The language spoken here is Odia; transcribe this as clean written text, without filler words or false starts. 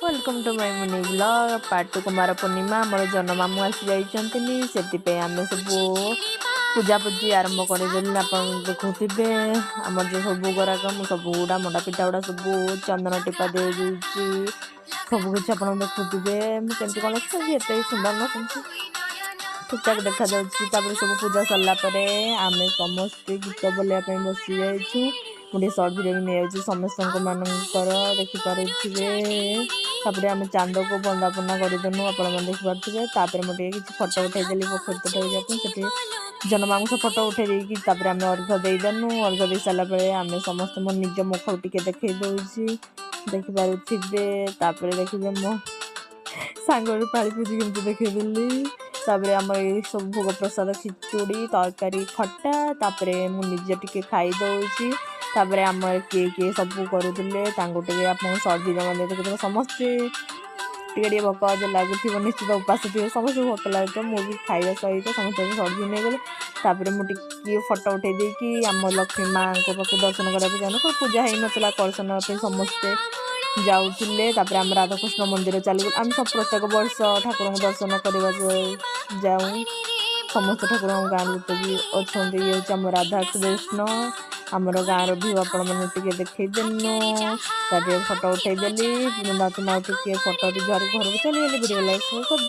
Welcome to my mini vlog part 2। Kumar Purnima, ଆମର ଜହ୍ନମାମୁଁ ଆସିଯାଇଛନ୍ତି, ସେଥିପାଇଁ ଆମେ ସବୁ ପୂଜାପୂଜି ଆରମ୍ଭ କରିଦେଲୁ। ଆପଣ ଦେଖୁଥିବେ, ଆମର ଯେଉଁ ସବୁ ଗୁଡ଼ାକ ମୁଁ ସବୁ ଗୁଡ଼ା ମଣ୍ଡା ପିଠା ଗୁଡ଼ା ସବୁ ଚନ୍ଦନ ଟିପା ଦେଇଦେଇଛି। ସବୁ କିଛି ଆପଣ ଦେଖୁଥିବେ, ମୁଁ କେମିତି କ'ଣ ଏତେ ସୁନ୍ଦର ନୁହଁ, ସେମିତି ଠିକ୍ଠାକ୍ ଦେଖାଯାଉଛି। ତାପରେ ସବୁ ପୂଜା ସରିଲା ପରେ ଆମେ ସମସ୍ତେ ଗୀତ ବୋଲିବା ପାଇଁ ବସି ଯାଇଛୁ। ମୁଁ ଟିକେ ସର୍ଟ ଭିଡ଼ିଓ ବି ନେଇଯାଉଛି ସମସ୍ତଙ୍କ ମାନଙ୍କର, ଦେଖିପାରୁଥିବେ। ତାପରେ ଆମେ ଚାନ୍ଦକୁ ବନ୍ଦାପନା କରିଦେନୁ, ଆପଣମାନେ ଦେଖିପାରୁଥିବେ। ତାପରେ ମୁଁ ଟିକେ କିଛି ଫଟୋ ଉଠେଇଦେଲି ପୋଖରୀ ତୋଟାକୁ ଯିବା ପାଇଁ। ସେଠି ଜହ୍ନମାମୁଙ୍କ ସହ ଫଟୋ ଉଠେଇ ଦେଇକି ତାପରେ ଆମେ ଅର୍ଘ ଦେଇଦେନୁ। ଅର୍ଘ ଦେଇ ସାରିଲା ପରେ ଆମେ ସମସ୍ତେ, ମୋ ନିଜ ମୁଖ ଟିକେ ଦେଖେଇ ଦେଉଛି, ଦେଖିପାରୁଥିବେ। ତାପରେ ଦେଖିବେ, ମୋ ସାଙ୍ଗରୁ ପାଳି ପୂଜି କେମିତି ଦେଖେଇଦେଲି। ତାପରେ ଆମର ଏଇ ସବୁ ଭୋଗ ପ୍ରସାଦ, ଖିଚୁଡ଼ି, ତରକାରୀ, ଖଟା। ତାପରେ ମୁଁ ନିଜେ ଟିକେ ଖାଇଦେଉଛି। ତାପରେ ଆମର କିଏ କିଏ ସବୁ କରୁଥିଲେ, ତାଙ୍କୁ ଟିକେ ଆପଣଙ୍କୁ ସର୍ଟ ଭିଡ଼ିଓ ମଧ୍ୟ ଦେଖୁଥିବ। ସମସ୍ତେ ଟିକେ ଟିକେ ଭୋକ ଲାଗୁଥିବ ନିଶ୍ଚିତ, ଉପାସ ଥିବ, ସମସ୍ତଙ୍କୁ ଭୋକ ଲାଗୁଥିବ। ମୁଁ ବି ଖାଇବା ସହିତ ସମସ୍ତଙ୍କୁ ସର୍ଟ ଭିଡ଼ିଓ ନେଇଗଲି। ତାପରେ ମୁଁ ଟିକେ ଫଟୋ ଉଠେଇ ଦେଇକି ଆମ ଲକ୍ଷ୍ମୀ ମାଆଙ୍କ ପାଖକୁ ଦର୍ଶନ କରିବାକୁ ଯାଉନୁ। ପୂଜା ହେଇନଥିଲା, କଳସ ନେବା ପାଇଁ ସମସ୍ତେ ଯାଉଥିଲେ। ତାପରେ ଆମେ ରାଧାକୃଷ୍ଣ ମନ୍ଦିର ଚାଲିଗଲୁ। ଆମେ ସବୁ ପ୍ରତ୍ୟେକ ବର୍ଷ ଠାକୁରଙ୍କୁ ଦର୍ଶନ କରିବାକୁ ଯାଉ, ସମସ୍ତ ଠାକୁର ଆମ ଗାଁରେ ଯେତେ ବି ଅଛନ୍ତି। ଇଏ ହେଉଛି ଆମ ରାଧାକୃଷ୍ଣ। ଆମର ଗାଁର ଭିଉ ଆପଣମାନଙ୍କୁ ଟିକେ ଦେଖେଇଦେନୁ। ତାପରେ ଫଟୋ ଉଠେଇଦେଲି। ଆଉ ଟିକେ ଫଟୋ ଘରକୁ ଚାଲିଗଲି। Video like